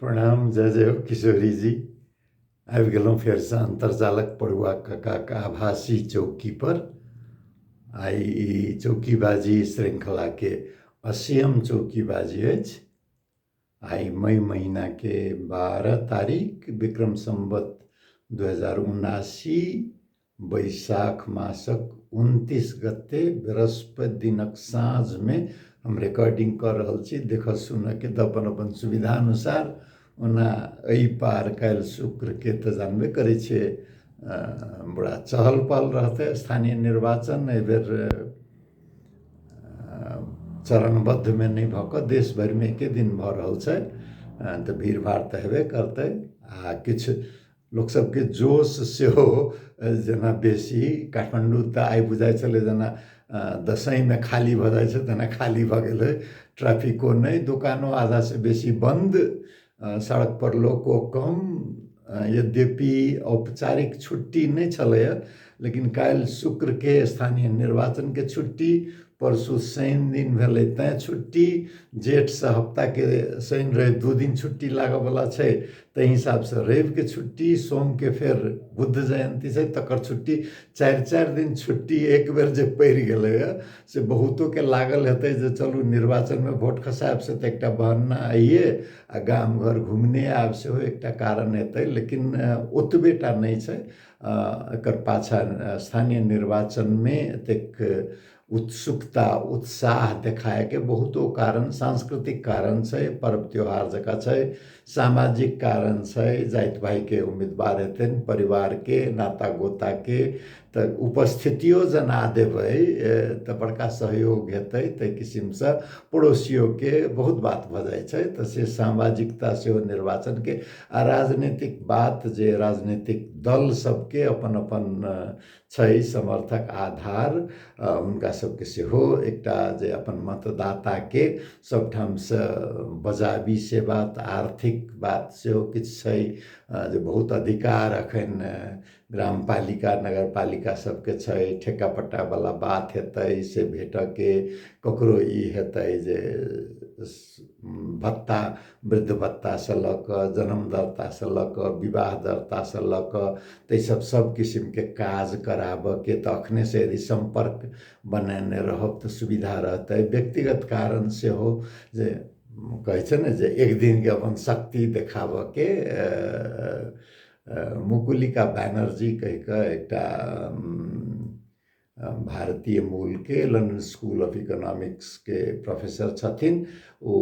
प्रणाम, जय जय हो किशोरी जी। आबि गेलहुँ फेरसँ अन्तर्जालक पढ़ुआ ककाक आभासी चौकीपर। आइ ई चौकीबाजी श्रृङ्खलाके 80म चौकीबाजी अछि। आइ मई महीनाके 12 तारीख, विक्रम सम्वत 2079, बैशाख मासक 29 गते, बृहस्पति दिनक साँझमे हम रिकॉर्डिंग कऽ रहल छी। देखऽ सुनऽके तऽ अपन अपन सुविधा अनुसार। ओना एहि पार काल्हि शुक्रके तऽ जानबे करै छियै, बड़ा चहल पहल रहतै। स्थानीय निर्वाचन एहिबेर चरणबद्धमे नहि भऽ कऽ देश भरिमे एके दिन भऽ रहल छै, तऽ भीड़ भाड़ तऽ हेबे करतै आ किछु लोकसभके जोश सेहो जेना बेसी। काठमाण्डू तऽ आइ बुझाइ छलै जेना दशैंमे खाली भऽ जाइ छै तेना खाली भऽ गेलै। ट्रैफिको नहि, दोकानो आधासँ बेसी बन्द, सड़कपर लोको कम। यद्यपि औपचारिक छुट्टी नहि छलैए, लेकिन काल्हि शुक्रके स्थानीय निर्वाचनके छुट्टी, परसू शनि दिन भेलै तैँ छुट्टी, जेठसँ हफ्ताके शनि रवि 2 दिन छुट्टी लागऽवला छै, ताहि हिसाबसँ रविके छुट्टी, सोमके फेर बुद्ध जयन्ती छै तकर छुट्टी, 4 4 दिन छुट्टी एक बेर जे पड़ि गेलैए से बहुतोके लागल हेतै जे चलू निर्वाचनमे वोट खसायब से तऽ एकटा बहन्ना अइए आ गाम घर घुमने आयब सेहो एकटा कारण हेतै। लेकिन ओतबे टा नहि छै एकर पाछाँ। स्थानीय निर्वाचनमे एतेक उत्सुकता उत्साह देखायके बहुतो कारण, सांस्कृतिक कारण छै, पर्व त्योहार जकाँ छै, सामाजिक कारण छै, जाति भाइके उम्मीदवार हेतनि, परिवारके नाता गोताके तऽ उपस्थितियो जना देबै तऽ बड़का सहयोग हेतै, ताहि किसिमसँ पड़ोसियोके बहुत बात भऽ जाइ छै। तऽ से सामाजिकता सेहो निर्वाचनके आ राजनीतिक बात जे राजनीतिक दल सबके अपन अपन छै समर्थक आधार, हुनका सबके सेहो एकटा जे अपन मतदाताके सबठामसँ बजाबी से बात, आर्थिक बात सेहो किछु छै जे बहुत अधिकार अखन ग्रामपालिका नगरपालिका सबके छै, ठेका पट्टावला बात हेतै से भेटऽके, ककरो ई हेतै जे भत्ता, वृद्ध भत्तासँ लऽ कऽ जन्म दर्तासँ लऽ कऽ विवाह दर्तासँ लऽ कऽ ताहि सब सब किसिमके काज कराबऽके तऽ अखनेसँ यदि सम्पर्क बनेने रहब तऽ सुविधा रहतै। व्यक्तिगत कारण सेहो जे कहै छै ने जे एक दिनके अपन शक्ति देखाबऽके। मुकुलिका बैनर्जी कहि कऽ एकटा भारतीय मूलके लंडन स्कूल ऑफ इकोनॉमिक्सके प्रोफेसर छथिन, ओ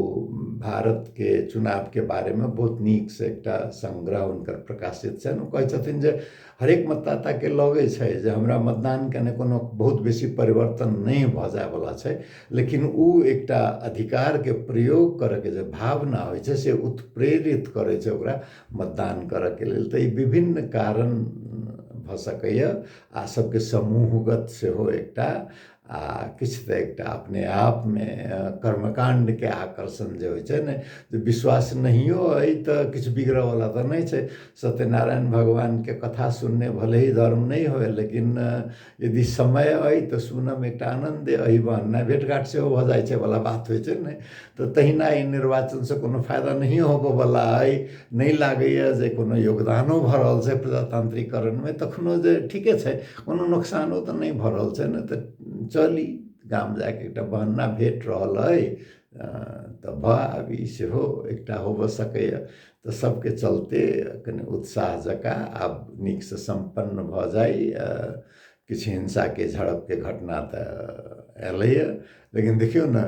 भारतके चुनावके बारेमे बहुत नीकसँ एकटा संग्रह हुनकर प्रकाशित छनि। ओ कहै छथिन जे हरेक मतदाताके लगै छै जे हमरा मतदान केने कोनो बहुत बेसी परिवर्तन नहि भऽ जायवला छै, लेकिन ओ एकटा अधिकारके प्रयोग करऽके जे भावना होइ छै से उत्प्रेरित करै छै ओकरा मतदान करऽके लेल। तऽ ई विभिन्न कारण भऽ सकैए आ सबके समूहगत सेहो एकटा आ किछु तऽ एकटा अपने आपमे कर्मकाण्डके आकर्षण जे होइ छै ने, जे विश्वास नहियो अइ तऽ किछु बिगड़ऽवला तऽ नहि छै। सत्यनारायण भगवानके कथा सुनने भले ही धर्म नहि होइ, लेकिन यदि समय अइ तऽ सुनऽमे एकटा आनन्दे अइ, बहन्ना भेटघाट सेहो भऽ जाइ छै वला बात होइ छै ने। तऽ तहिना ई निर्वाचनसँ कोनो फायदा नहियो होबऽवला अइ, नहि लागैए जे कोनो योगदानो भऽ रहल छै प्रजातांत्रिकरणमे, तखनो जे ठीके छै कोनो नोकसानो तऽ नहि भऽ रहल छै ने, तऽ चली गाम जायके एकटा बहन्ना भेट रहल अइ तऽ भऽ आबी सेहो एकटा होबऽ सकैए। तऽ सबके चलते कनि उत्साह जकाँ आब नीकसँ सम्पन्न भऽ जाइ। किछु हिंसाके झड़पके घटना तऽ एलैए, लेकिन देखियौ ने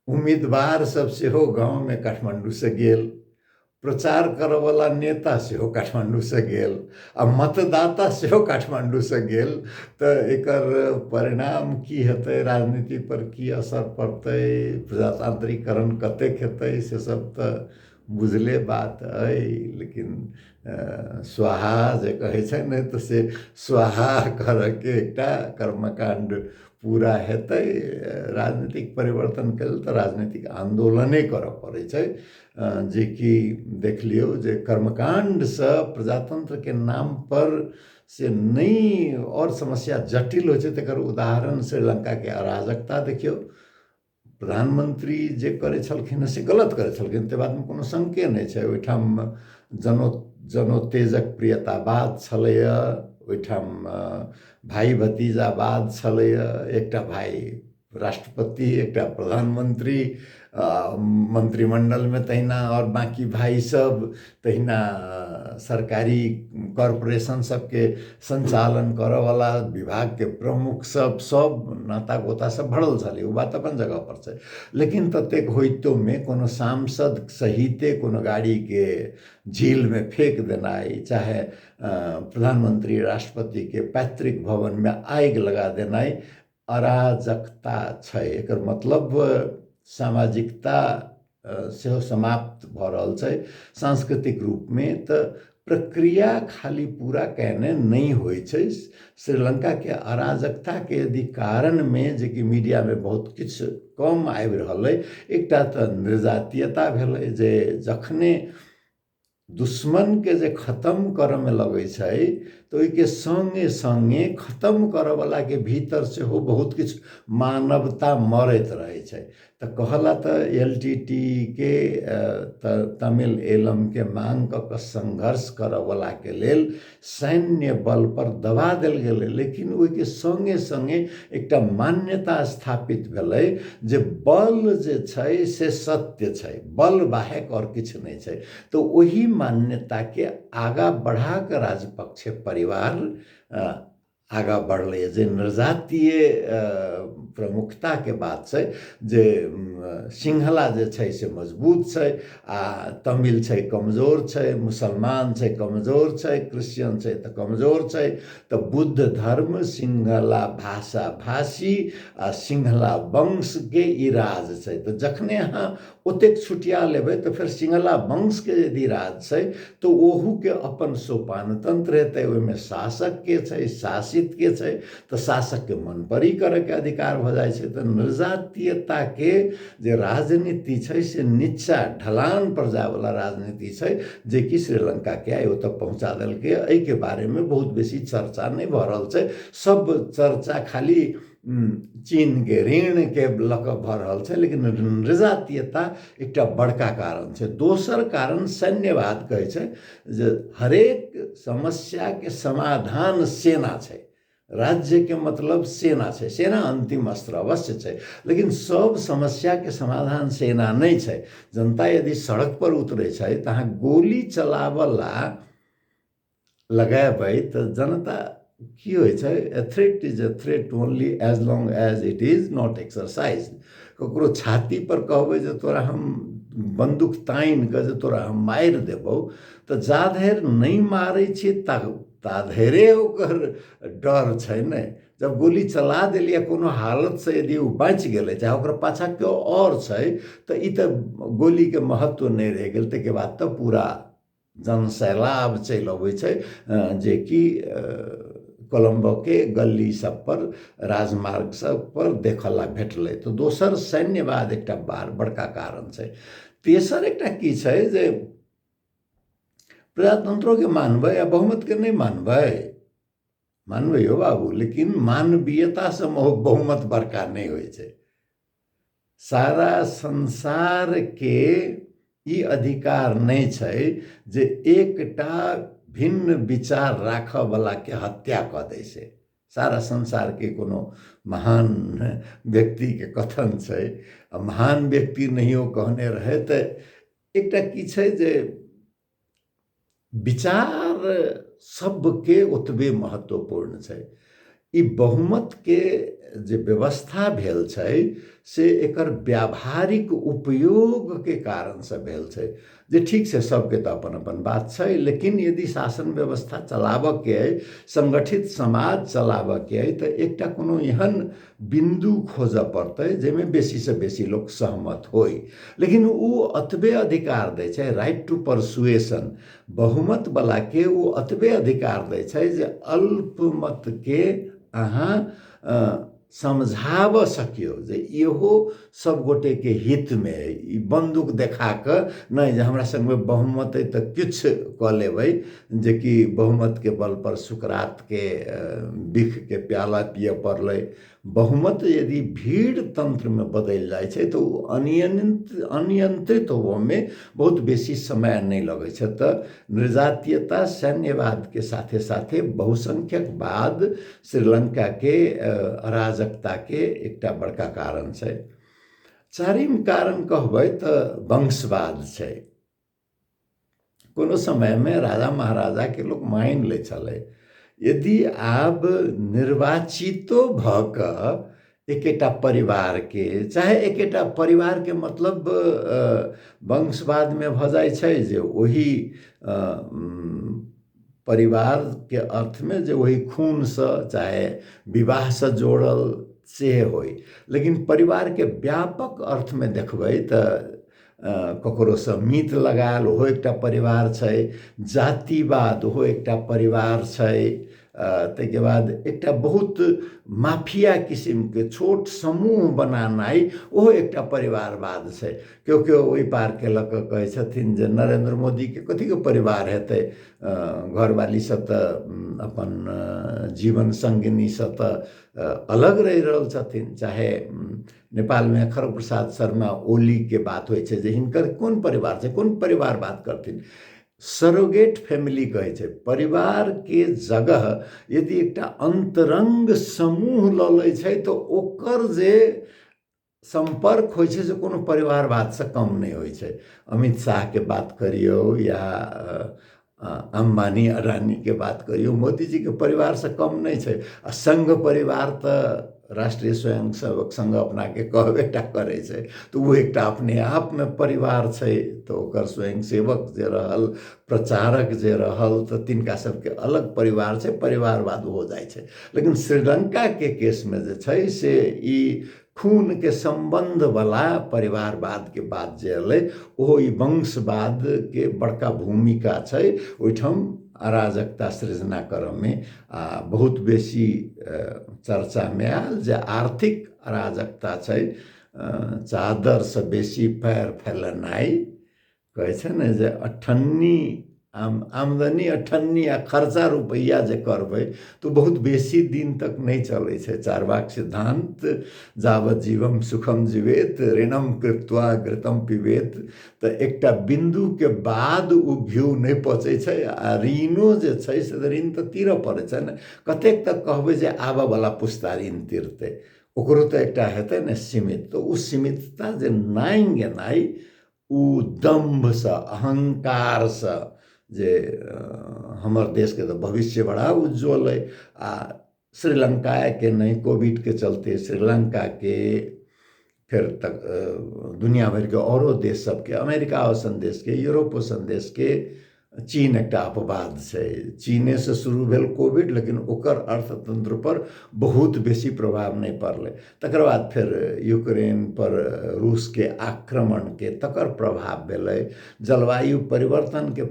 उम्मीदवार सब सेहो गाँवमे काठमाण्डूसँ गेल, प्रचार करऽवला नेता सेहो काठमाण्डूसँ गेल आ मतदाता सेहो काठमाण्डूसँ गेल, तऽ एकर परिणाम की हेतै, राजनीति पर की असर पड़तै, प्रजातांत्रिकरण कतेक हेतै, से सब तऽ बुझले बात अइ। लेकिन स्वाहा जे कहै छै ने, तऽ से स्वाहा करऽके एकटा कर्मकाण्ड पूरा हेतै। राजनीतिक परिवर्तनके लेल तऽ राजनीतिक आन्दोलने करऽ पड़ै छै, जेकि देख लियौ जे कर्मकाण्डसँ प्रजातन्त्रके नामपर से नहि आओर समस्या जटिल होइ छै। तकर उदाहरण श्रीलङ्काके अराजकता देखियौ। प्रधानमंत्री जे करै छलखिन हँ से गलत करै छलखिन, ताहि बातमे कोनो शङ्के नहि छै। ओहिठाम जनोत्तेजक प्रियतावाद छलैए, ओहिठाम भाइ भतीजावाद छलैए, एकटा भाइ राष्ट्रपति, एकटा प्रधानमंत्री, मंत्रिमंडलमे तहिना आओर बाँकी भाइ सब, तहिना सरकारी कॉरपोरेशन सबके सञ्चालन करऽवला विभागके प्रमुख सब, सब नाता गोता सब भरल छलै। ओ बात अपन जगह पर छै, लेकिन ततेक होइतोमे कोनो सांसद सहिते कोनो गाड़ीके झीलमे फेक देनाइ, चाहे प्रधानमंत्री राष्ट्रपतिके पैतृक भवनमे आगि लगा देनाइ अराजकता छै। एकर मतलब सामाजिकता सेहो समाप्त भऽ रहल छै सांस्कृतिक रूपमे। तऽ प्रक्रिया खाली पूरा कयने नहि होइ छै। श्रीलङ्काके अराजकताके यदि कारणमे, जेकि मीडियामे बहुत किछु कम आबि रहल अइ, एकटा तऽ नृजातीयता भेलै जे जखने दुश्मनके जे खतम करऽमे लगै छै तऽ ओहिके सङ्गे सङ्गे खतम करऽवलाके भीतर सेहो बहुत किछु मानवता मरैत रहै छै। तऽ कहला तऽ एल टी टी के तऽ तमिल एलमके मांग कऽ कऽ संघर्ष करऽवलाके लेल सैन्य बल पर दबा देल गेलै, लेकिन ओहिके सङ्गे सङ्गे एकटा मान्यता स्थापित भेलै जे बल जे छै से सत्य छै, बल बाहेक आओर किछु नहि छै। तऽ ओहि मान्यताके आगाँ बढ़ा कऽ राजपक्षे परिवार आगाँ बढ़लैए, जे नृजातीय प्रमुखताके बात छै जे सिंहला जे छै से मजबूत छै आ तमिल छै कमजोर छै, मुसलमान छै कमजोर छै, क्रिश्चियन छै तऽ कमजोर छै। तऽ बुद्ध धर्म, सिंहला भाषा भाषी आ सिंहला वंशके ई राज छै। तऽ जखने अहाँ ओतेक छुटिया लेबै तऽ फेर सिंहला वंशके यदि राज छै तऽ ओहूके अपन सोपान तंत्र हेतै, ओहिमे शासकके छै, शासितके छै, तऽ शासकके मनपरी करैके अधिकार भऽ जाइ छै। तऽ नृजातीयताके जे राजनीति छै से नीचा ढलान पर जायवला राजनीति छै, जेकि श्रीलङ्काके आइ ओतऽ पहुँचा देलकै। एहिके बारेमे बहुत बेसी चर्चा नहि भऽ रहल छै, सब चर्चा खाली चीनके ऋणके लऽ कऽ भऽ रहल छै, लेकिन नृजातीयता एकटा बड़का कारण छै। दोसर कारण सैन्यवाद कहै छै जे हरेक समस्याके समाधान सेना छै, राज्यके मतलब सेना छै, सेना अन्तिम अस्त्र अवश्य छै, लेकिन सब समस्याके समाधान सेना नहि छै। जनता यदि सड़क पर उतरै छै तऽ अहाँ गोली चलाबऽला लगेबै तऽ जनता की होइ छै, a threat is a threat only as long as it is not exercise. ककरो छाती पर कहबै जे तोरा हम बन्दूक तानि कऽ जे तोरा हम मारि देबौ, तऽ जा धरि नहि मारै छियै ता धरिए ओकर डर छै ने। जब गोली चला देलियै कोनो हालतसँ यदि ओ बाँचि गेलै, चाहे ओकर पाछाँ केओ आओर छै, तऽ ई तऽ गोलीके महत्व नहि रहि गेल। ताहिके बाद तऽ पूरा जनसैलाब चलि अबै छै, जेकि कोलम्बोके गली सब पर, राजमार्ग सब पर देखऽ ला भेटलै। तऽ दोसर सैन्यवाद एकटा बड़का कारण छै। तेसर एकटा की छै जे प्रजातंत्रोके मानबै आ बहुमतके नहि मानबै, मानबै यौ बाबू, लेकिन मानवीयतासँ बहुमत बड़का नहि होइ छै। सारा संसारके ई अधिकार नहि छै जे एकटा भिन्न विचार राखऽवलाके हत्या कऽ दै छै। सारा संसारके कोनो महान व्यक्तिके कथन छै, आ महान व्यक्ति नहियो कहने रहै तऽ एकटा की छै जे विचार सबके ओतबे महत्वपूर्ण छै। ई बहुमतके जे व्यवस्था भेल छै से एकर व्यावहारिक उपयोगके कारणसँ भेल छै, जे ठीक छै सबके तऽ अपन अपन बात छै, लेकिन यदि शासन व्यवस्था चलाबऽके अइ, संगठित समाज चलाबऽके अइ, तऽ एकटा कोनो एहन बिन्दु खोजऽ पड़तै जाहिमे बेसीसँ बेसी लोक सहमत होइ। लेकिन ओ अतबे अधिकार दै छै, राइट टू परसुएशन, बहुमतवलाके ओ अतबे अधिकार दै छै जे अल्पमतके अहाँ समझाबऽ सकियौ जे इहो सब गोटेके हितमे अइ। ई बन्दूक देखा कऽ नहि जे हमरा सङ्गमे बहुमत अइ तऽ किछु कऽ लेबै, जेकि बहुमतके बलपर सुकरातके बिखके प्याला पियऽ पड़लै, बहुमत यदि भीड़ तन्त्रमे बदलि जाइ छै तऽ ओ अनियंत्रित होबऽमे बहुत बेसी समय नहि लगै छै। तऽ नृजातीयता सैन्यवादके साथे साथे बहुसंख्यकवाद श्रीलङ्काके अराजकताके एकटा बड़का कारण छै। चारिम कारण कहबै तऽ वंशवाद छै। कोनो समयमे राजा महाराजाके लोक मानि लै छलै, यदि आब निर्वाचितो भऽ कऽ एकेटा परिवारके, चाहे एकेटा परिवारके मतलब वंशवादमे भऽ जाइ छै जे ओहि परिवारके अर्थमे जे ओहि खूनसँ चाहे विवाहसँ जोड़ल से होइ, लेकिन परिवारके व्यापक अर्थमे देखबै तऽ ककरोसँ मीत लगायल ओहो एकटा परिवार छै, जातिवाद ओहो एकटा परिवार छै, ताहिके बाद एकटा बहुत माफिया किसिमके छोट समूह बनेनाइ ओहो एकटा परिवारवाद छै। केओ केओ ओहि पारके लऽ कऽ कहै छथिन जे नरेन्द्र मोदीके कथीके परिवार हेतै, घरवालीसँ तऽ अपन जीवन सङ्गिनीसँ तऽ अलग रहि रहल छथिन। चाहे नेपालमे खड़ग प्रसाद शर्मा ओलीके बात होइ छै जे हिनकर कोन परिवार छै, कोन परिवार बात करथिन, सरोगेट फैमिली कहै छै। परिवारके जगह यदि एकटा अन्तरङ्ग समूह लऽ लै छै तऽ ओकर जे सम्पर्क होइ छै से कोनो परिवारवादसँ कम नहि होइ छै। अमित शाहके बात करियौ या अम्बानी अडानीके बात करियौ, मोदीजीके परिवारसँ कम नहि छै। आ संघ परिवार तऽ राष्ट्रीय स्वयं सेवक संघ अपनाके कहबे टा करै छै, तऽ ओ एकटा अपने आपमे परिवार छै। तऽ ओकर स्वयं सेवक जे रहल, प्रचारक जे रहल, तऽ तिनका सबके अलग परिवार छै, परिवारवाद हो जाइ छै। लेकिन श्रीलङ्काके केसमे जे छै से ई खूनके सम्बन्धवला परिवारवादके बात जे एलै, ओहो ई वंशवादके बड़का भूमिका छै ओहिठाम अराजकता सृजना करऽमे। आ बहुत बेसी चर्चामे आयल जे आर्थिक अराजकता छै, चादरसँ बेसी पैर फैलेनाइ, कहै छै ने जे अठन्नी आमदनी अठन्नी आ खर्चा रुपैआ जे करबै तऽ बहुत बेसी दिन तक नहि चलै छै। चार्वाक सिद्धान्त जावत जीवम सुखम जीवेत ऋणम कृत्वा घृतम पिबेत, तऽ एकटा बिन्दुके बाद ओ घिउ नहि पचै छै आ ऋणो जे छै से तऽ ऋण तऽ तीरऽ पड़ै छै ने। कतेक तक कहबै जे आबऽवला पुस्ता ऋण तीरतै, ओकरो तऽ एकटा हेतै ने सीमित। तऽ ओ सीमितता जे नाङ्गि गेनाइ, ओ दम्भसँ अहङ्कारसँ जे हमर देशके तऽ भविष्य बड़ा उज्ज्वल अइ। आ श्रीलङ्काके नहि, कोविडके चलते श्रीलङ्काके फेर तक दुनिया भरिके औरो देश सबके, अमेरिका सन देशके, यूरोपो सन देशके, चीन एकटा अपवाद छै, चीनेसँ शुरू भेल कोविड, लेकिन ओकर अर्थतन्त्रपर बहुत बेसी प्रभाव नहि पड़लै। तकर बाद फेर यूक्रेनपर रूसके आक्रमणके तकर प्रभाव भेलै, जलवायु परिवर्तनके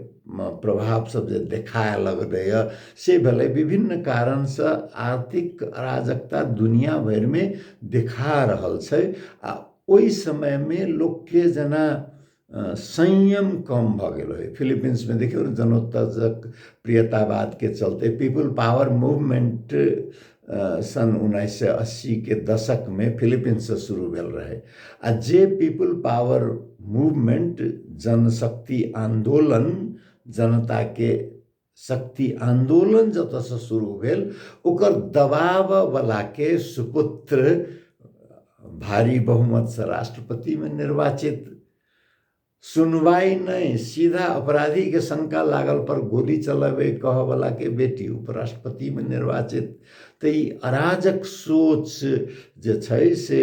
प्रभाव सब जे देखाए लगलैए से भेलै। विभिन्न कारणसँ आर्थिक अराजकता दुनिया भरिमे देखा रहल छै। आ ओहि समयमे लोकके जेना संयम कम भऽ गेल होइ। फिलिपीन्समे देखियौ ने, जनोत्तेजक प्रियतावादके चलते पीपुल पावर मूवमेंट सन 1980के दशकमे फिलिपीन्ससँ शुरू भेल रहै। आ जे पीपुल पावर मूवमेंट, जनशक्ति आन्दोलन, जनताके शक्ति आन्दोलन जतऽसँ शुरू भेल, ओकर दबाववलाके सुपुत्र भारी बहुमतसँ राष्ट्रपतिमे निर्वाचित, सुनवाई नहि, सीधा अपराधीके शंका लागल पर गोली चलेबै कहऽवलाके बेटी उपराष्ट्रपतिमे निर्वाचित। तऽ ई अराजक सोच जे छै से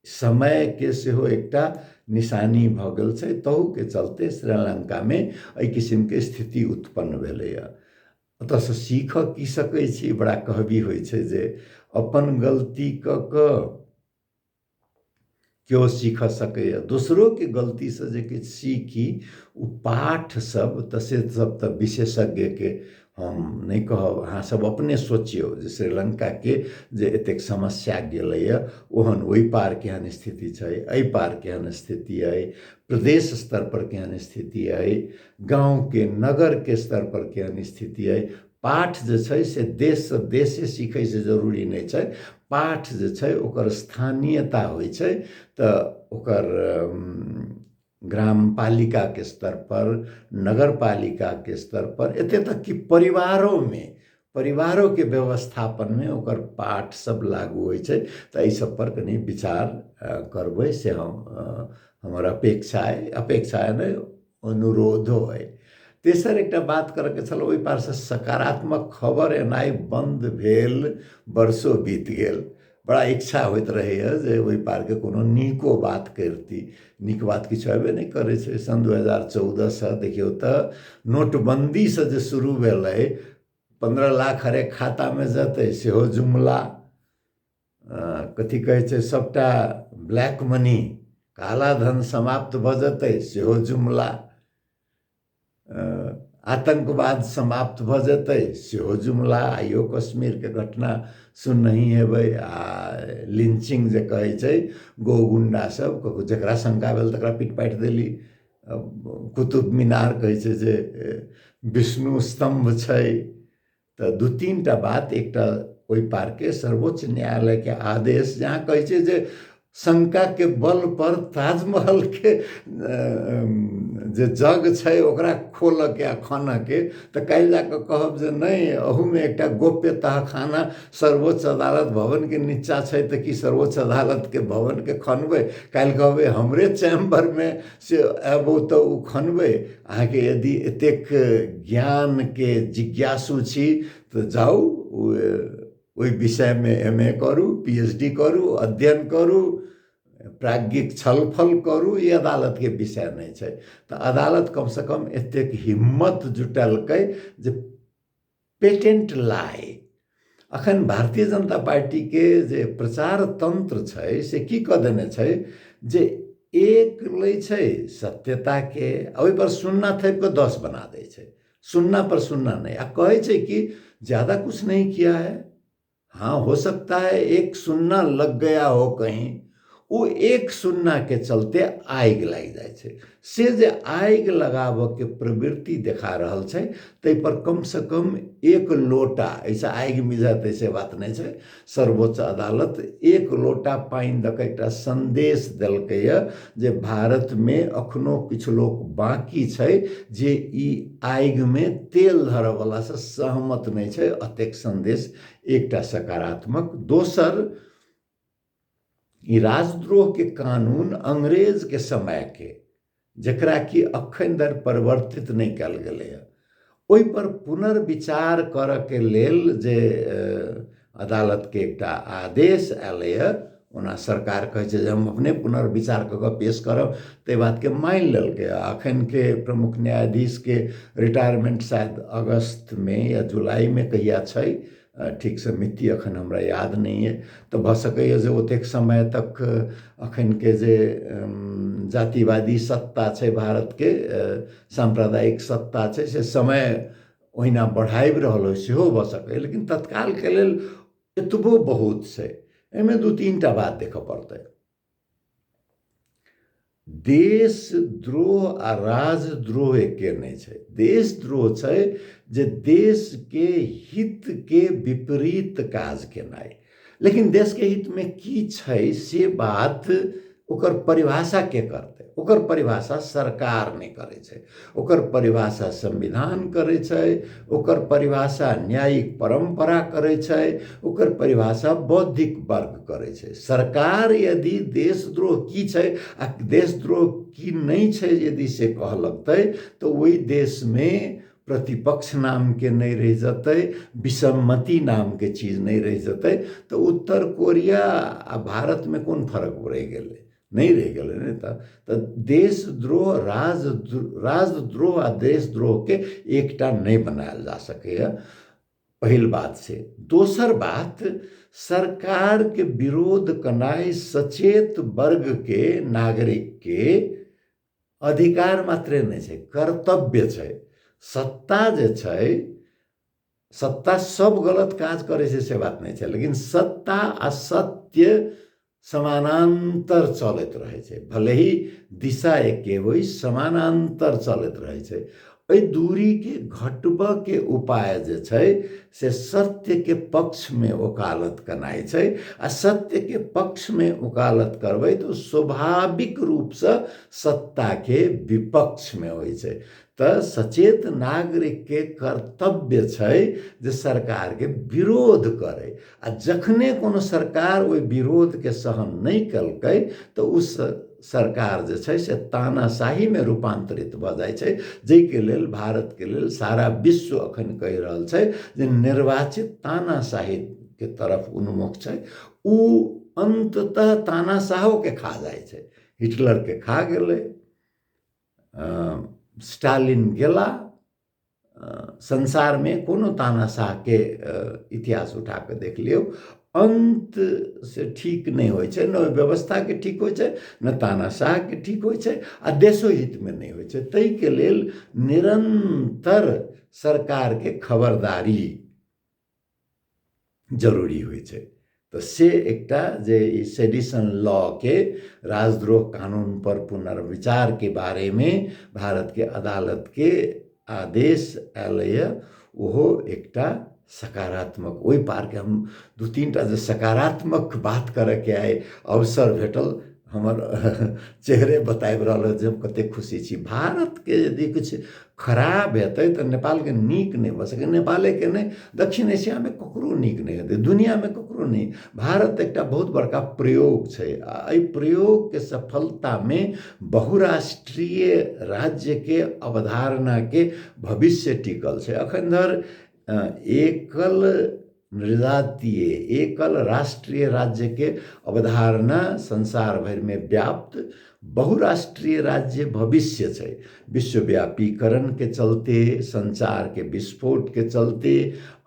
समयके सेहो एकटा निशानी भऽ गेल छै। तहूके चलते श्रीलङ्कामे एहि किसिमके स्थिति उत्पन्न भेलैए। ओतऽसँ सीखऽ की सकै छी? बड़ा कहबी होइ छै जे अपन गलती कऽ कऽ केओ सीख सकैए, दोसरोके गलतीसँ जे किछु सीखी ओ पाठ सब तऽ से सब तऽ विशेषज्ञके हम नहि कहब, अहाँ सब अपने सोचियौ जे श्रीलङ्काके जे एतेक समस्या गेलैए ओहन ओहि पार केहन स्थिति छै, एहि पार केहन स्थिति अइ, प्रदेश स्तरपर केहन स्थिति अइ, गाँवके नगरके स्तरपर केहन स्थिति अइ। पाठ जे छै से देशसँ देशे सीखै से जरूरी नहि छै, पाठ जे छै ओकर स्थानीयता होइ छै, तऽ ओकर ग्राम पालिकाके स्तर पर, नगर पालिकाके स्तर पर, एते तक कि परिवारोमे, परिवारोके व्यवस्थापनमे ओकर पाठ सब लागू होइ छै। तऽ एहि सब पर कनि विचार करबै से हम हमर अपेक्षा अइ, अपेक्षा नहि अनुरोधो अइ। तेसर एकटा बात करऽके छल, ओहि पारसँ सकारात्मक खबर एनाइ बन्द भेल वर्षो बीत गेल। बड़ा इच्छा होइत रहैए जे ओहि पारके कोनो नीको बात करिती, नीक बात किछु अयबे नहि करै छै। सन् 2014सँ देखियौ तऽ नोटबन्दीसँ जे शुरू भेलै, 15 लाख हरेक खातामे जेतै सेहो जुमला, कथी कहै छै, सभटा ब्लैक मनी काला धन समाप्त भऽ जेतै सेहो जुमला, आतंकवाद समाप्त भऽ जेतै सेहो जुमला। आइयो कश्मीरके घटना सुननहि हेबै, आ लिंचिंग जे कहै छै, गो गुंडा सब जकरा शंका भेल तकरा पीट पाटि देली। कुतुब मीनार कहै छै जे विष्णु स्तम्भ छै। तऽ दू तीन टा बात, एकटा ओहि पारके सर्वोच्च न्यायालयके आदेश जहाँ कहै छै जे शंकाके बल पर ताजमहलके जे जग छै ओकरा खोलऽके आ खनऽके, तऽ काल्हि जा कऽ कहब जे नहि अहूमे एकटा गोप्य तहखाना सर्वोच्च अदालत भवनके नीचा छै, तऽ की सर्वोच्च अदालतके भवनके खनबै? काल्हि कहबै हमरे चैम्बरमे से अयबो तऽ ओ खनबै। अहाँके यदि एतेक ज्ञानके जिज्ञासु छी तऽ जाउ ओहि विषयमे एम ए करू, पी एच डी करू, अध्ययन करू, प्राज्ञिक छलफल करू, ई अदालतके विषय नहि छै। तऽ अदालत कमसँ कम एतेक हिम्मत जुटेलकै जे पेटेंट लाइ। अखन भारतीय जनता पार्टीके जे प्रचार तंत्र छै से की कऽ देने छै जे एक लै छै सत्यताके आ ओहिपर शून्ना थोपि कऽ 10 बना दै छै, शून्ना पर शून्ना नहि, आ कहै छै कि ज्यादा कुछ नहीं किया है, हाँ हो सकता है एक शून्ना लग गया हो कहीं। ओ एक शून्नाके चलते आगि लागि जाइ छै। से जे आगि लगाबऽके प्रवृत्ति देखा रहल छै ताहिपर कमसँ कम एक लोटा, एहिसँ आगि मिझतै से बात नहि छै, सर्वोच्च अदालत एक लोटा पानि दऽ कऽ एकटा सन्देश देलकैए जे भारतमे अखनो किछु लोक बाँकी छै जे ई आगिमे तेल धरऽवलासँ सहमत नहि छै। एतेक सन्देश एकटा सकारात्मक। दोसर, ई राजद्रोहके कानून अंग्रेजके समयके, जकरा कि अखन धरि परिवर्तित नहि कयल गेलैए, ओहिपर पुनर्विचार करऽके लेल जे अदालतके एकटा आदेश आयलैए, ओना सरकार कहै छै जे हम अपने पुनर्विचार कऽ कऽ पेश करब, ताहि बातके मानि लेलकै। अखनके प्रमुख न्यायाधीशके रिटायरमेंट शायद अगस्तमे या जुलाइमे कहिया छै, ठीकसँ मिति अखन हमरा याद नहि अइ, तऽ भऽ सकैए जे ओतेक समय तक अखनके जे जातिवादी सत्ता छै भारतके, साम्प्रदायिक सत्ता छै, से समय ओहिना बढ़ाबि रहल होइ, सेहो भऽ सकैए, लेकिन तत्कालके लेल एतबो बहुत छै। एहिमे दू तीन टा बात देखऽ पड़तै। देशद्रोह आ राजद्रोह एके नहि छै। देशद्रोह छै जे देशके हितके विपरीत काज केनाइ, लेकिन देशके हितमे की छै से बात ओकर परिभाषा के करतै? ओकर परिभाषा सरकार नहि करै छै, ओकर परिभाषा संविधान करै छै, ओकर परिभाषा न्यायिक परम्परा करै छै, ओकर परिभाषा बौद्धिक वर्ग करै छै। सरकार यदि देशद्रोह की छै आ देशद्रोह की नहि छै यदि से कह लगतै तऽ ओहि देशमे प्रतिपक्ष नामके नहि रहि जेतै, विसम्मति नामके चीज नहि रहि जेतै। तऽ उत्तर कोरिया आ भारतमे कोन फरक रहि गेलै? नहि रहि गेलै ने। तऽ देशद्रोह राजद्रोह आ देशद्रोहके एकटा नहि बनायल जा सकैए, पहिल बात से। दोसर बात, सरकारके विरोध केनाइ सचेत वर्गके नागरिकके अधिकार मात्रे नहि छै, कर्तव्य छै। सत्ता जे छै, सत्ता सब गलत काज करै छै से बात नहि छै, लेकिन सत्ता आ सत्य समानान्तर चलैत रहै छै, भले ही दिशा एके होइ, समानान्तर चलैत रहै छै। एहि दूरीके घटबऽके उपाय जे छै से सत्यके पक्षमे वकालत केनाइ छै। आ सत्यके पक्षमे वकालत करबै तऽ स्वाभाविक रूपसँ सत्ताके विपक्षमे होइ छै। तऽ सचेत नागरिकके कर्तव्य छै जे सरकारके विरोध करै, आ जखने कोनो सरकार ओहि विरोधके सहन नहि केलकै तऽ ओ सरकार जे छै से तानाशाहीमे रूपान्तरित भऽ जाइ छै, जाहिके लेल भारतके लेल सारा विश्व अखन कहि रहल छै जे निर्वाचित तानाशाहीके तरफ उन्मुख छै। ओ अन्ततः तानाशाहोके खा जाइ छै। हिटलरके खा गेलै, स्टालिन गेला। संसारमे कोनो तानाशाहके इतिहास उठा कऽ देख लियौ, अन्त से ठीक नहि होइ छै, ने ओहि व्यवस्थाके ठीक होइ छै, ने तानाशाहके ठीक होइ छै, आ देशो हितमे नहि होइ छै। ताहिके लेल निरन्तर सरकारके खबरदारी जरूरी होइ छै। तऽ से एकटा जे ई सेडिशन लॉ के राजद्रोह कानून पर पुनर्विचार के बारेमे भारतके अदालतके आदेश आयल, ओहो एकटा सकारात्मक। ओहि पारके हम दू तीन टा जे सकारात्मक बात करयके आइ अवसर भेटल, हमर चेहरे बताबि रहल जे हम कतेक खुशी छी। भारतके यदि किछु खराब हेतै तऽ नेपालके नीक नहि भऽ सकै, नेपालेके नहि, दक्षिण एशियामे ककरो नीक नहि हेतै, दुनिआँमे ककरो नहि। भारत एकटा बहुत बड़का प्रयोग छै, आ एहि प्रयोगके सफलतामे बहुराष्ट्रीय राज्यके अवधारणाके भविष्य टिकल छै। अखन धरि एकल नृजातीय एकल राष्ट्रीय राज्यके अवधारणा संसार भरिमे व्याप्त, बहुराष्ट्रीय राज्य भविष्य छै। विश्वव्यापीकरणके चलते, संचारके विस्फोटके चलते,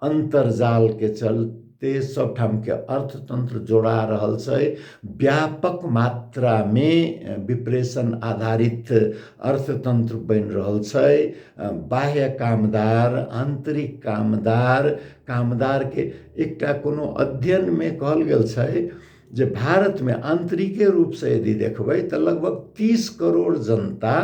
अन्तर्जालके चलते सबठामके अर्थतंत्र जोड़ा रहल छै। व्यापक मात्रामे विप्रेषण आधारित अर्थतंत्र बनि रहल छै। बाह्य कामदार, आन्तरिक कामदार, कामदारके एकटा कोनो अध्ययनमे कहल गेल छै जे भारतमे आन्तरिके रूपसँ यदि देखबै तऽ लगभग 30 करोड़ जनता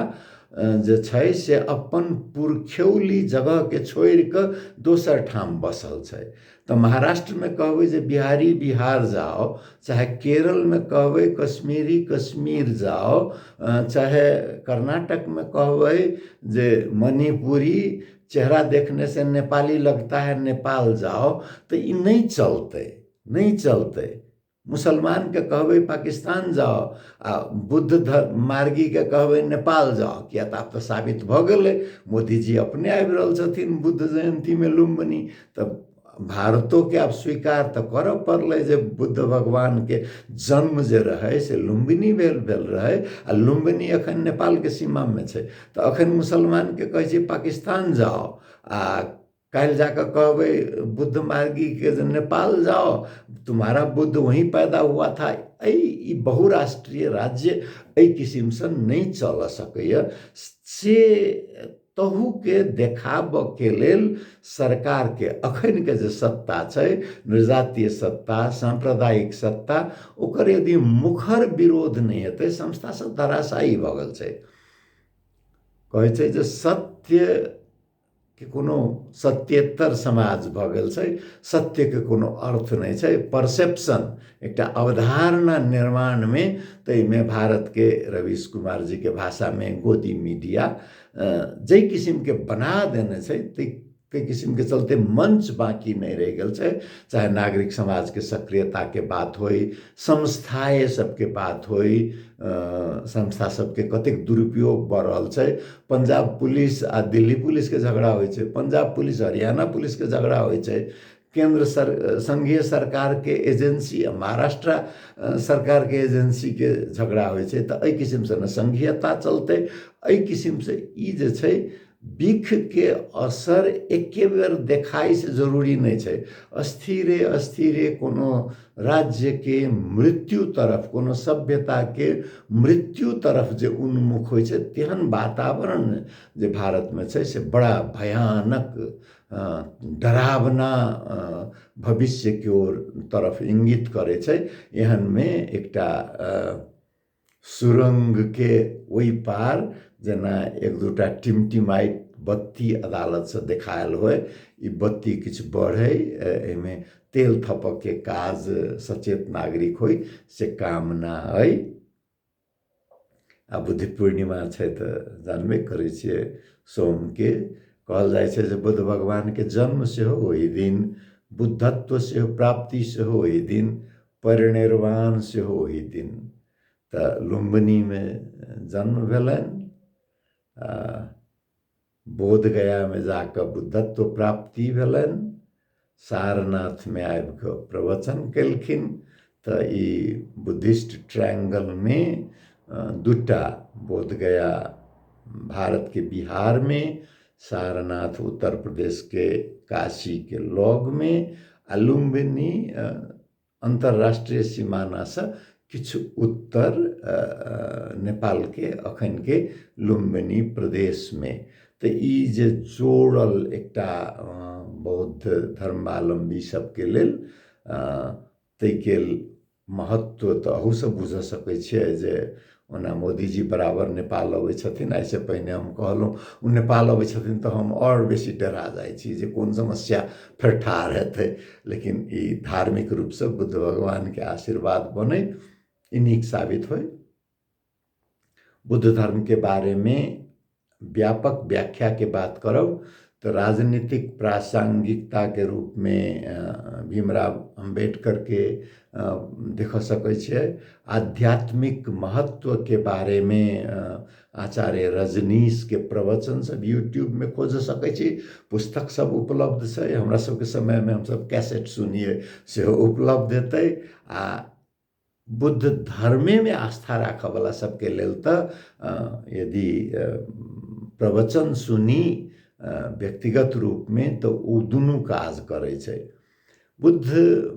जे छै से अपन पुरखौली जगहके छोड़ि कऽ दोसर ठाम बसल छै। तऽ महाराष्ट्रमे कहबै जे बिहारी बिहार जाओ, चाहे केरलमे कहबै कश्मीरी कश्मीर जाओ, चाहे कर्नाटकमे कहबै जे मणिपुरी चेहरा देखने से नेपाली लगता है नेपाल जाओ, तऽ ई नहि चलतै, नहि चलतै। मुसलमानके कहबै पाकिस्तान जाओ आ बुद्ध धर्म मार्गीके कहबै नेपाल जाओ, किया तऽ आब तऽ साबित भऽ गेलै, मोदीजी अपने आबि रहल छथिन बुद्ध जयन्तीमे लुम्बिनी, तऽ भारतोके आब स्वीकार तऽ करऽ पड़लै जे बुद्ध भगवानके जन्म जे रहै से लुम्बिनी भेल भेल रहै, आ लुम्बिनी एखन नेपालके सीमामे छै। तऽ एखन मुसलमानके कहै छै पाकिस्तान जाओ, आ काल्हि जाकऽ कहबै बुद्ध मार्गीके जे नेपाल जाओ, तुम्हारा बुद्ध वहीं पैदा हुआ था। एहि ई बहुराष्ट्रीय राज्य एहि किसिमसँ नहि चलऽ सकैए, से तहूके देखाबऽके लेल सरकारके अखनके जे सत्ता छै, नृजातीय सत्ता, साम्प्रदायिक सत्ता, ओकर यदि मुखर विरोध नहि हेतै, संस्था सब धराशायी भऽ गेल छै। कहै छै जे सत्य के कोनो सत्येतर समाज भऽ गेल छै, सत्यके कोनो अर्थ नहि छै। परसेप्शन एकटा अवधारणा निर्माणमे, ताहिमे भारतके रवीश कुमार जीके भाषामे गोदी मीडिया जाहि किसिमके बना देने छै ताहि किसिमके चलते मंच बाँकी नहि रहि गेल छै। चाहे नागरिक समाजके सक्रियताके बात होइ, संस्थाए सबके बात होइ, संस्था सबके कतेक दुरुपयोग भऽ रहल छै। पंजाब पुलिस आ दिल्ली पुलिसके झगड़ा होइ छै, पंजाब पुलिस हरियाणा पुलिसके झगड़ा होइ छै, केंद्र संघीय सरकारके एजेंसी आ महाराष्ट्र सरकारके एजेंसीके झगड़ा होइ छै। तऽ एहि किसिमसँ ने संघीयता चलतै, एहि किसिमसँ ई जे छै बिखके असर एके बेर देखाइ से जरूरी नहि छै। अस्थिरे अस्थिरे कोनो राज्यके मृत्यु तरफ, कोनो सभ्यताके मृत्यु तरफ जे उन्मुख होइ छै, तेहन वातावरण जे भारतमे छै से बड़ा भयानक डरावना भविष्यके ओर तरफ इंगित करै छै। एहनमे एकटा सुरङ्गके ओहि पार जेना एक दूटा टिमटिमाइत बत्ती अदालतसँ देखायल होय, ई बत्ती किछु बढ़ै, एहिमे तेल थपकके काज सचेत नागरिक होइ से कामना अइ। आ बुद्ध पूर्णिमा छै तऽ जानबे करै छियै, सोमके कहल जाइ छै जे बुद्ध भगवानके जन्म सेहो ओहि दिन, बुद्धत्व सेहो प्राप्ति सेहो ओहि दिन, परिनिर्वाण सेहो ओहि दिन। तऽ लुम्बिनीमे जन्म भेलनि, बोधगयामे जाकऽ बुद्धत्व प्राप्ति भेलनि, सारनाथमे आबि कऽ प्रवचन केलखिन। तऽ ई बुद्धिस्ट ट्रायंगलमे दूटा, बोधगया भारतके बिहारमे, सारनाथ उत्तर प्रदेशके काशीके लगमे, आ लुम्बिनी अन्तर्राष्ट्रीय सीमानासँ किछु उत्तर नेपालके अखनके लुम्बिनी प्रदेशमे। तऽ ई जे जोड़ल एकटा बौद्ध धर्मावलम्बी सबके लेल ताहिके महत्व तऽ अहूँ सब बुझि सकै छियै जे ओना मोदीजी बराबर नेपाल अबै छथिन। एहिसँ पहिने हम कहलहुँ, ओ नेपाल अबै छथिन तऽ हम आओर बेसी डरा जाइ छी जे कोन समस्या फेर ठाढ़ हेतै, लेकिन ई धार्मिक रूपसँ बुद्ध भगवानके आशीर्वाद बनै, ई नीक साबित होइ। बुद्ध धर्मके बारेमे व्यापक व्याख्याके बात करब तऽ राजनीतिक प्रासंगिकताके रूपमे भीमराव अम्बेडकरके देख सकै छियै। आध्यात्मिक महत्वके बारेमे आचार्य रजनीशके प्रवचन सब यूट्यूबमे खोज सकै छी, पुस्तक सब उपलब्ध छै। हमरा सबके समयमे हमसब कैसेट सुनियै सेहो उपलब्ध हेतै। आ बुद्ध धर्मेमे आस्था राखऽवला सबके लेल तऽ यदि प्रवचन सुनी व्यक्तिगत रूपमे तऽ ओ दुनू काज करै छै। बुद्ध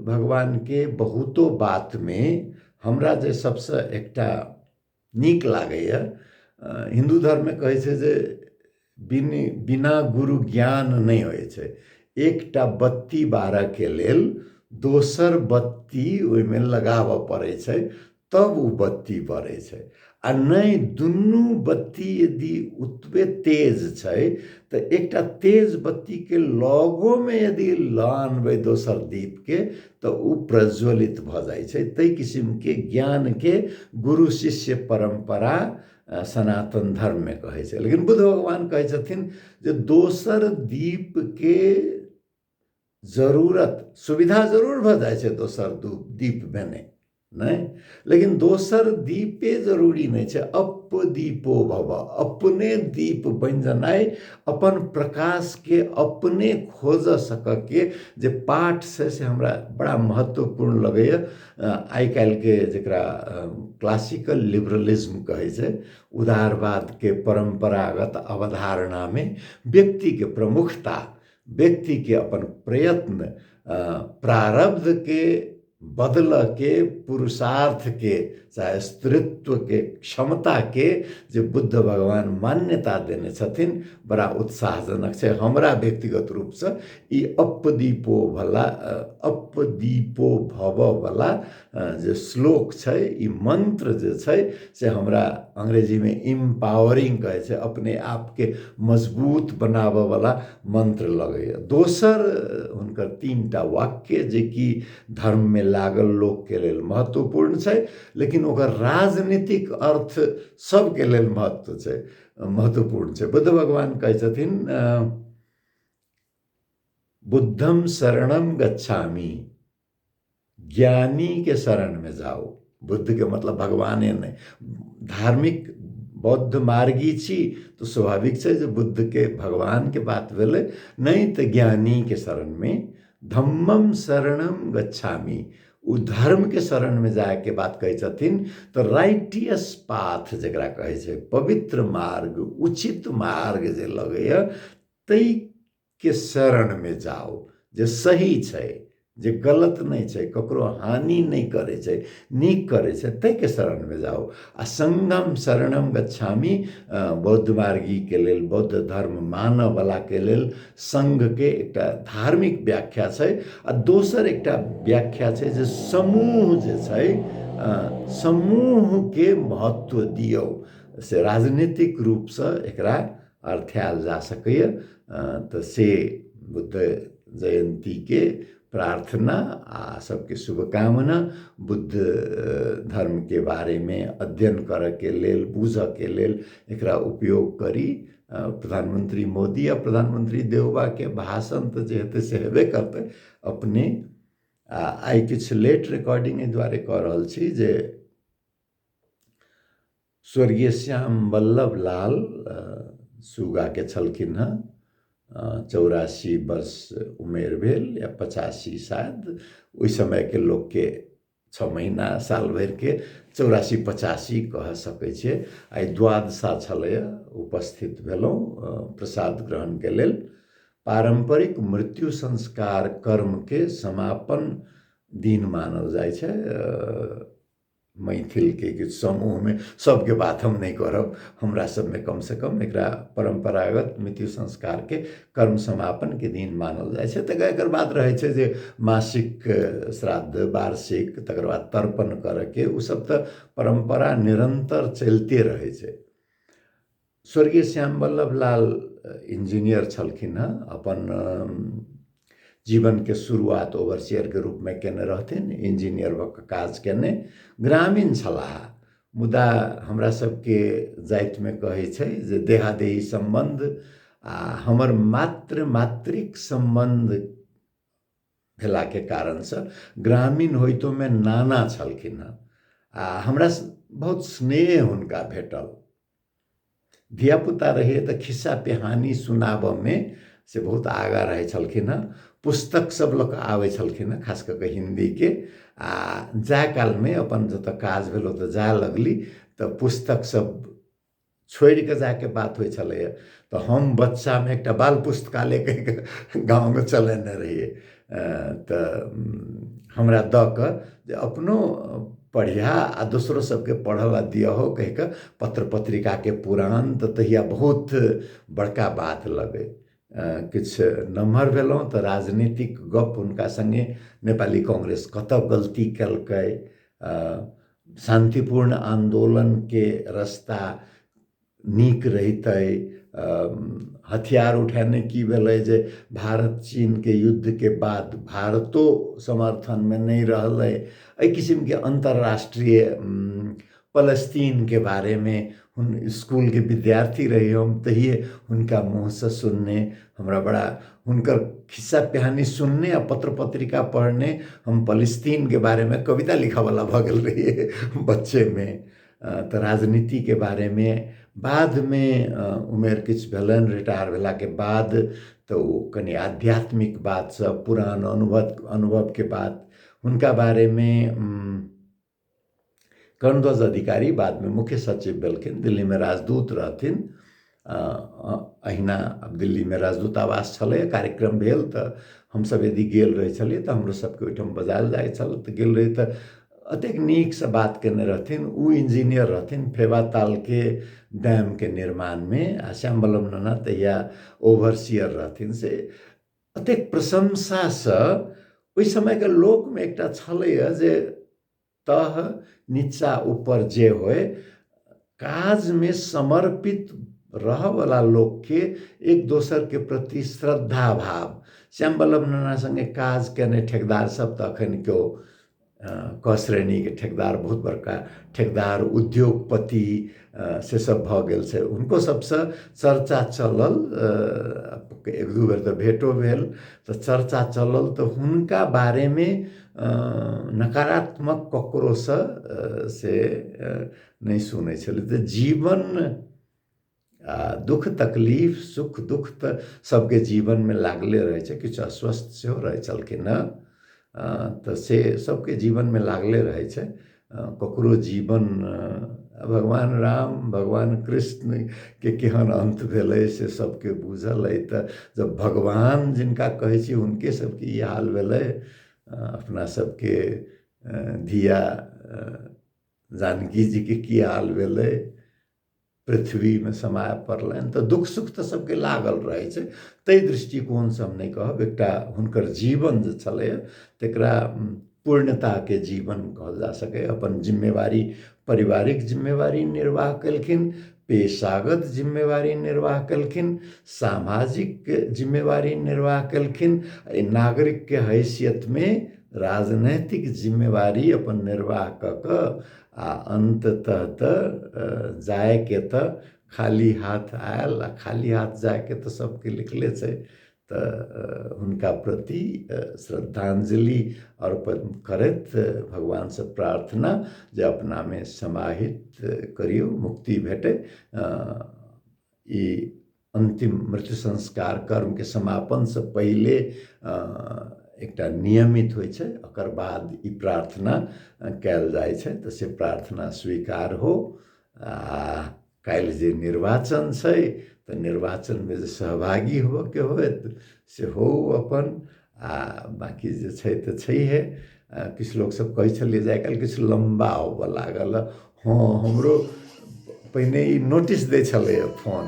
भगवानके बहुतो बातमे हमरा जे सबसँ एकटा नीक लागैए, हिन्दू धर्ममे कहै छै जे बिना गुरु ज्ञान नहि होइ छै। एकटा बत्ती बारऽके लेल दोसर बत्ती ओहिमे लगाबऽ पड़ै छै, तब ओ बत्ती बरै छै। आ नहि दुनू बत्ती यदि ओतबे तेज छै तऽ एकटा तेज बत्तीके लगोमे यदि लऽ आनबै दोसर दीपके तऽ ओ प्रज्वलित भऽ जाइ छै। ताहि किसिमके ज्ञानके गुरु शिष्य परम्परा सनातन धर्ममे कहै छै। लेकिन बुद्ध भगवान कहै छथिन जे दोसर दीपके जरूरत सुविधा जरूर भऽ जाइ छै दोसर दीप भेने नहि, लेकिन दोसर दीपे जरूरी नहि छै। अपदीपो भव, अपने दीप बनि जेनाइ, अपन प्रकाशके अपने खोज सकऽके जे पाठ छै से हमरा बड़ा महत्वपूर्ण लगैए। आइ काल्हिके जकरा क्लासिकल लिबरलिज्म कहै छै, उदारवादके परम्परागत अवधारणामे व्यक्तिके प्रमुखता, व्यक्तिके अपन प्रयत्न, प्रारब्धके बदलऽ के पुरुषार्थ के चाहे स्त्रीत्व के क्षमता के जे बुद्ध भगवान मान्यता देने छथिन बड़ा उत्साहजनक छै। हमरा व्यक्तिगत रूपसँ ई अपदीपो भला अपदीपो भववला जे श्लोक छै, ई मन्त्र जे छै से हमरा अंग्रेजीमे इम्पावरिंग कहै छै, अपने आपके मजबूत बनाबऽवला मन्त्र लगैए। दोसर हुनकर 3टा वाक्य जेकि धर्ममे लागल लोकके लेल महत्वपूर्ण छै, लेकिन ओकर राजनीतिक अर्थ सबके लेल महत्व छै, महत्वपूर्ण छै। बुद्ध भगवान कहै छथिन, बुद्धम शरणम गच्छामि, ज्ञानी के शरण में जाओ। बुद्ध के मतलब भगवाने नहीं, धार्मिक बौद्ध मार्गी छी तो स्वाभाविक छै जे बुद्ध के भगवान के बात भेलै, नहीं तऽ ज्ञानी के शरण में। धम्मम शरणम गच्छामि, ओ धर्म के शरण में जाय के बात कहै छथिन। तऽ राइटियस पाथ जकरा कहै छै, पवित्र मार्ग, उचित मार्ग जे लगैए तै के शरण में जाओ, जे सही छै, जे गलत नहि छै, ककरो हानि नहि करै छै, नीक करै छै, ताहिके शरणमे जाउ। आ संगम शरणम गच्छामि, बौद्ध मार्गीके लेल, बौद्ध धर्म मानऽवलाके लेल संघके एकटा धार्मिक व्याख्या छै। आ दोसर एकटा व्याख्या छै जे समूह जे छै, समूहके महत्व दियौ, से राजनीतिक रूपसँ एकरा अर्थायल जा सकैए। तऽ से बुद्ध जयन्तीके प्रार्थना आ सबके शुभकामना। बुद्ध धर्मके बारेमे अध्ययन करऽके लेल, बुझऽके लेल एकरा उपयोग करी। प्रधानमंत्री मोदी आ प्रधानमंत्री देउबाके भाषण तऽ जे हेतै से हेबे करतै अपने। आ आइ किछु लेट रिकॉर्डिंग एहि दुआरे कऽ रहल छी जे स्वर्गीय श्याम वल्लभ लाल सुगाके छलखिन हँ, 84 वर्ष उमेर भेल या 85 शायद। ओहि समयके लोकके 6 महीना साल भरिके 84 85 कह सकै छियै। आइ द्वादशा छलैए, उपस्थित भेलहुँ प्रसाद ग्रहणके लेल। पारम्परिक मृत्यु संस्कार कर्मके समापन दिन मानल जाइ छै मैथिलके किछु समूहमे। सबके बात हम नहि करब, हमरा सबमे कमसँ कम एकरा परम्परागत मृत्यु संस्कारके कर्म समापनके दिन मानल जाइ छै। तऽ एकर बाद रहै छै जे मासिक श्राद्ध, वार्षिक, तकर बाद तर्पण करऽके, ओसब तऽ परम्परा निरन्तर चलिते रहै छै। स्वर्गीय श्याम वल्लभ लाल इंजीनियर छलखिन हँ। अपन जीवनके शुरुआत ओवरसियरके रूपमे केने रहथिन, इंजीनियर भऽ कऽ काज केने। ग्रामीण छलाह, मुदा हमरा सबके जातिमे कहै छै जे देहादेही सम्बन्ध आ हमर मातृ मातृक सम्बन्ध भेलाके कारणसँ ग्रामीण होइतोमे नाना छलखिन हँ आ हमरा बहुत स्नेह हुनका भेटल। धियापुता रहियै तऽ खिस्सा पिहानी सुनाबऽमे से बहुत आगाँ रहै छलखिन हँ। पुस्तक सब लऽ कऽ आबै छलखिन हँ, खास कऽ कऽ हिन्दीके। आ जाय कालमे अपन जतऽ काज भेल ओतऽ जाय लगली तऽ पुस्तक सब छोड़ि कऽ जायके बात होइ छलैए। तऽ हम बच्चामे एकटा बाल पुस्तकालय कहि कऽ गाँवमे चलेने रहियै, तऽ हमरा दऽ कऽ जे अपनो पढ़िहा आ दोसरो सबके पढ़ऽ लए दियहो कहि कऽ पत्र पत्रिकाके पुरान तऽ तहिया बहुत बड़का बात लगै। किछु नमहर भेलहुँ तऽ राजनीतिक गप हुनका सङ्गे, नेपाली कांग्रेस कतऽ गलती केलकै, शान्तिपूर्ण आन्दोलनके रस्ता नीक रहितै, हथियार उठेने की भेलै जे भारत चीनके युद्धके बाद भारतो समर्थनमे नहि रहलै, एहि किसिमके अन्तर्राष्ट्रीय फलस्तीनके बारेमे हुन इसकुलके विद्यार्थी रही हम तहिए हुनका मुँहसँ सुनने हमरा बड़ा हुनकर खिस्सा पिहानी सुनने आ पत्र पत्रिका पढ़ने हम फलस्तीनके बारेमे कविता लिखऽवला भऽ गेल रहियै बच्चेमे। तऽ राजनीतिके बारेमे बादमे उमेर किछु भेलनि, रिटायर भेलाके बाद तऽ ओ कनि आध्यात्मिक बात सब, पुरान अनुभवके बात हुनका बारेमे। कर्णध्वज अधिकारी बादमे मुख्य सचिव भेलखिन, दिल्लीमे राजदूत रहथिन। अहिना दिल्लीमे राजदूतावास छलै, कार्यक्रम भेल तऽ हमसब यदि गेल रहै छलियै तऽ हमरो सबके ओहिठाम बजायल जाइ छल। तऽ गेल रही तऽ एतेक नीकसँ बात केने रहथिन। ओ इंजीनियर रहथिन फेवा तालके डैमके निर्माणमे आ श्याम वल्लभ नाना तहिया ओवरसियर रहथिन। से एतेक प्रशंसासँ ओहि समयके लोकमे एकटा छलैए जे तह नीचा ऊपर जे होय, काजमे समर्पित रहऽवला लोकके एक दोसरके प्रति श्रद्धा भाव। श्याम वल्लभ नाना सङ्गे काज केने ठेकेदार सब तऽ अखन केओ क श्रेणीके ठेकेदार, बहुत बड़का ठेकेदार, उद्योगपति से सब भऽ गेल छै। हुनको सबसँ चर्चा चलल, एक दू बेर तऽ भेटो भेल, तऽ चर्चा चलल तऽ हुनका बारेमे नकारात्मक ककरोसँ से नहि सुनै छलै। तऽ जीवन आ दुःख तकलीफ, सुख दुःख तऽ सबके जीवनमे लागले रहै छै। किछु अस्वस्थ सेहो रहै छलखिन हँ, तऽ से सबके जीवनमे लागले रहै छै। ककरो जीवन भगवान राम भगवान कृष्णके केहन अन्त भेलै से सबके बुझल अइ। तऽ जब भगवान जिनका कहै छी हुनके सबके ई हाल भेलै, अपना सबके धिया जानकी जीके की हाल भेलै, पृथ्वीमे समाय पड़लनि। तऽ दुःख सुख तऽ सबके लागल रहै छै, ताहि दृष्टिकोणसँ हम नहि कहब। एकटा हुनकर जीवन जे छलैए तकरा पूर्णताके जीवन कहल जा सकैए। अपन जिम्मेवारी, पारिवारिक जिम्मेवारी निर्वाह केलखिन, पेशागत जिम्मेवारी निर्वाह केलखिन, सामाजिक जिम्मेवारी निर्वाह केलखिन, एहि नागरिकके हैसियतमे राजनैतिक जिम्मेवारी अपन निर्वाह कऽ कऽ आ अन्ततः तऽ जायके तऽ खाली हाथ आयल, आ खाली हाथ जायके तऽ सबके लिखले छै। तऽ हुनका प्रति श्रद्धांजलि अर्पण करैत भगवानसँ प्रार्थना जे अपनामे समाहित करियौ, मुक्ति भेटै। ई अन्तिम मृत्यु संस्कार कर्मके समापनसँ पहिले एकटा नियमित होइ छै, ओकर बाद ई प्रार्थना कयल जाइ छै, तऽ से प्रार्थना स्वीकार हो। आ काल्हि जे निर्वाचन छै तऽ निर्वाचनमे जे सहभागी होबऽके होयत से हो अपन, आ बाँकी जे छै तऽ छैहे। किछु लोकसभ कहै छलियै जे आइ काल्हि किछु लम्बा होबऽ लागल। हँ, हमरो पहिने ई नोटिस दै छलैए फोन,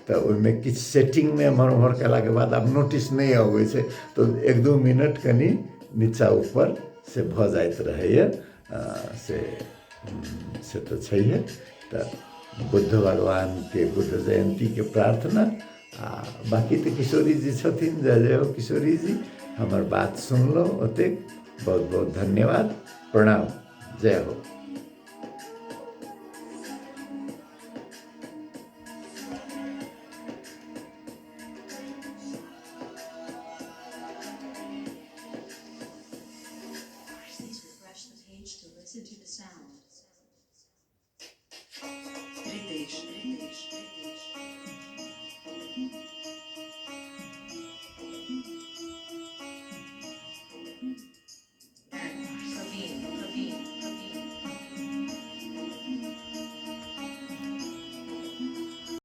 तऽ ओहिमे किछु सेटिंगमे एम्हर ओम्हर कयलाके बाद आब नोटिस नहि अबै छै, तऽ 1-2 मिनट कनि नीचा ऊपर से भऽ जाइत रहैए, से तऽ छैहे। तऽ बुद्ध भगवानके बुद्ध जयन्तीके प्रार्थना। आ बाँकी तऽ किशोरी जी छथिन, जय जय हो किशोरी जी, हमर बात सुनलहुँ ओतेक बहुत बहुत धन्यवाद, प्रणाम, जय हो।